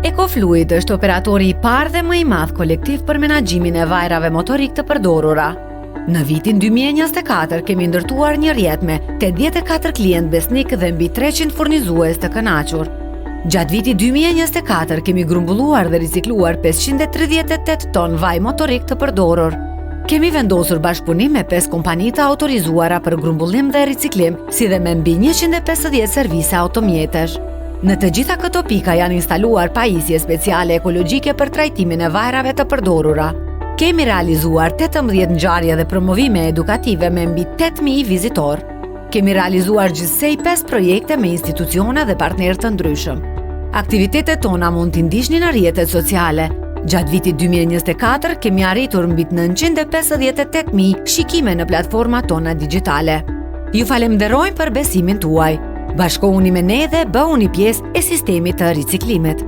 EcoFluid është operatori i parë dhe më i madh kolektiv për menaxhimin e vajrave motorik të përdorura. Në vitin 2024 kemi ndërtuar një rrjet me 84 klientë besnikë dhe mbi 300 furnizues të kënaqur. Gjatë vitit 2024 kemi grumbulluar dhe ricikluar 538 ton vaj motorik të përdorur. Kemi vendosur bashkëpunim me 5 kompani të autorizuara për grumbullim dhe riciklim, si dhe me mbi 150 servise automjetesh. Në të gjitha këto pika janë instaluar pajisje speciale ekologjike për trajtimin e vajrave të përdorura. Kemi realizuar 18 ngjarje dhe promovime edukative me mbi 8000 vizitorë. Kemi realizuar gjithsej 5 projekte me institucione dhe partnerë të ndryshëm. Aktivitetet tona mund t'i ndiqni në rrjetet sociale. Gjatë vitit 2024 kemi arritur mbi 958.000 shikime në platformat tona digjitale. Ju falemnderojmë për besimin tuaj. Bashkohuni me ne dhe bëhuni pjesë e sistemit të riciklimit.